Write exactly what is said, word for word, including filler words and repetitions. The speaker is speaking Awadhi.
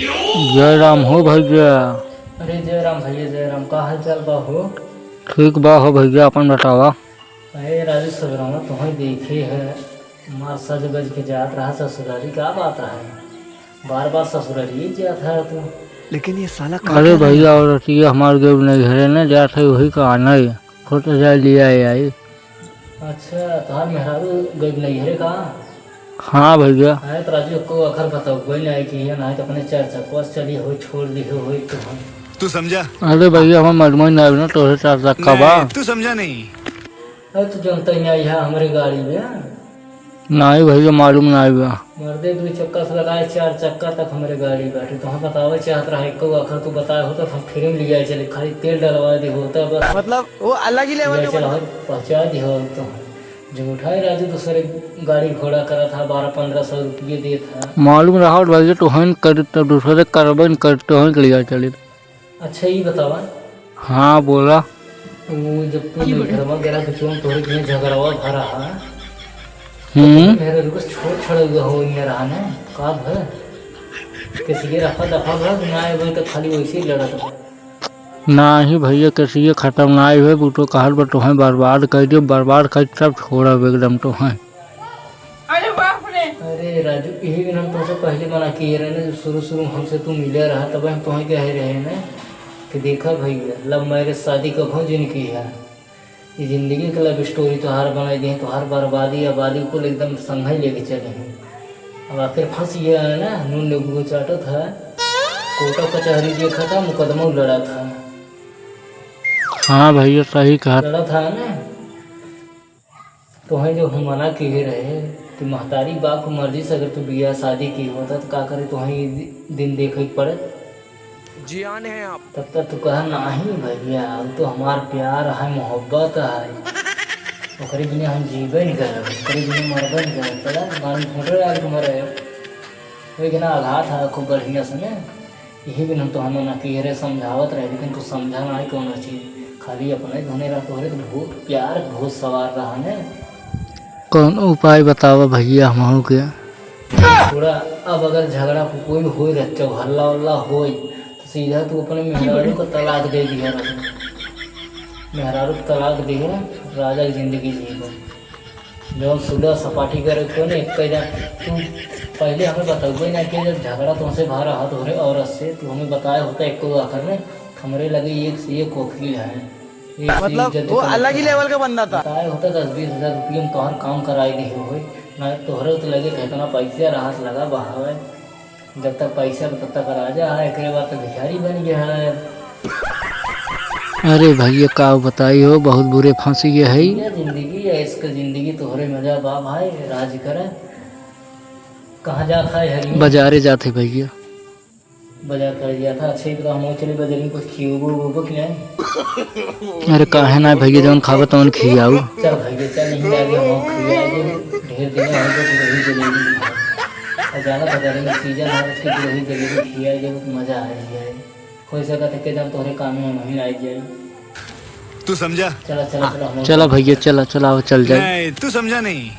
जय राम हो भैया। अरे जय राम भैया, जय राम। का हाल चाल बा हो? ठीक बा हो भैया, अपन बतावा। अरे राजू, सवेरवा तोहई देखे है, मार सज गज के जात रहा ससुरारी, का बात है? बार बार ससुरारी जात है तू। लेकिन ये साला अरे भैया, औरतिया हमार गई नैहरे न जात है, वही का आना है। फोटो जाए लिया आई। अच्छा, तोहार मेहरारू गई नैहरे का? हाँ भैया। अरे तो राजू, एको अखर बताओ, कोई ना आई कि ये ना है तो अपने चार चक्का से चली हो, छोड़ दी हो, हो तो हम। तू समझा? अरे भैया, हमार मजमा ना आवे ना, तोहरे चार चक्का बा। नहीं, तू समझा नहीं। अरे तू जानता ही नहीं, यहाँ हमारे गाड़ी में। नाहीं भैया, मालूम नाहीं बा। मर्दे, दुई चक्का से लगाए चार चक्का तक हमरे गाड़ी बाटे। तोहैं बतावे चाहत रहा, एको आखर तू बताए होता तो हम फ्री में लियाए चले, खाली तेल डलवा दे होता बस। मतलब, वो अलग ही लेवल ले का चला बंदा। हो, पहुँचा दे हो तो। झूठा है राजू, दूसरे गाड़ी घोड़ा करत हा, बारह पन्द्रह सौ रुपये देत हा। मालूम रहा भैया, तोहैं कर तो दूसरे करबे न कर, तोहैं के लियाए चले। अच्छा, ई बतावा। हाँ, बोला। वो जब तू नैहरवा गेला, बिचवा में तोहरे किने झगड़वा भरा हा। हम्म। मेहरारू के छोड़ छड़ौआ हो, इन्हें रहा ना, का भर? किसी के रफा दफा भर, ना आए भाई तो खाली वैसे ही लड़त बा। नाहीं भैया, किसी के खत्म नाहीं हुए, वो तो कहल बा तोहैं बर्बाद कर दियो, बर्बाद कर तब छोड़ब एकदम तोहैं। अरे बाप रे। अरे राजू, यही दिन हम तोहसे पहले मना किए रहे ना, जब शुरू शुरू में हमसे तू मिले रहा, तब हम तोहैं कहे रहे ना कि देखा भैया, love marriage शादी कभो जिन की है। ये जिंदगी के love story तोहार बनाई दी, तोहार बर्बादी आबादी कुल एकदम संघई लेके चले हैं। अब आखिर फंस गया है ना, नून नींबू चाटत है, कोर्ट कचहरी देखा था, मुकदमा लड़ा था। हाँ भैया, सही कहा। लड़ा था ना। तोहैं जो हम मना किहे रहे कि महतारी बाप की मर्जी से अगर तू बियाह शादी की होता तो का करे, तोहैं ई दिन देखे के पड़त। जियान है आप। तब तक तू कहा, "नाहीं भैया, अब तो हमार प्यार है, मोहब्बत है, ओकरे बिना हम जीबे नहीं करब, ओकरे बिना मरबे नहीं करब।" पड़ा गाड़ी में फोटो डाल के मरे। वही के ना आघात है खूब बढ़िया से ना। यही दिन हम तोहैं मना किहे रहे, समझावत रहे, लेकिन तू समझा नाहीं कौनो चीज। खाली अपने धुने रहा, तोहरे तो भूत, प्यार भूत सवार रहा ने। कौन उपाय बतावा भैया हमहू के? थोड़ा अब अगर झगड़ा को कोई होई रहते, हल्ला उल्ला होई, तो सीधा तू अपने मेहरारू को तलाक दे दिया रहे। मेहरारू को तलाक दे, राजा की जिंदगी जी। जौन सुलह सपाटी करे को ने, एक कइला, तू पहले हमें बतउबे ना कि जब झगड़ा तुमसे भा रहा तोहरे औरत से, तू हमें बताए होता एको आखर में, हमरे लगे एक से एक वकील है, एक से एक मतलब, जज वो का अलग ही लड़का है। लेवल का बंदा था। बताए होता दस बीस हजार रुपये में तोहर काम कराई दिहे होई, ना तोहरे तो लगे तो इतना पैसा रहत लगा बहावे। जब तक पैसा बा, तब तक राजा है, एकरे बाद तो भिखारी बन गया है। अरे भैया, का बताई हो, बहुत बुरे फंसी गए है। ये जिंदगी है, इसका जिंदगी तोहरे मजा बा भाई, राज कर। कहाँ जात है हरिओम? बाजारे जात है भैया। बाजार कर गया था, अच्छा ही पता हम चले बाजार में कुछ खियोबो वोबो कि नहीं? अरे काहे ना भैया, जौन खाबे तौन खियाऊ। चल भैया, चल, यहीं आगे हम खिया दे, ढेर दिन हो गए, गुरही जलेबी खाए। और जाना था गर्मी सीजन है, उसके गुरही जलेबी खिया दे, बहुत मजा आ रही है। हो सका था के जान तोहरे काम में वहीं आ जाए। तू समझा? चला, चला, चला, हम चला भैया, चला, चला, आओ, चल जाए। नहीं, तू समझा नहीं।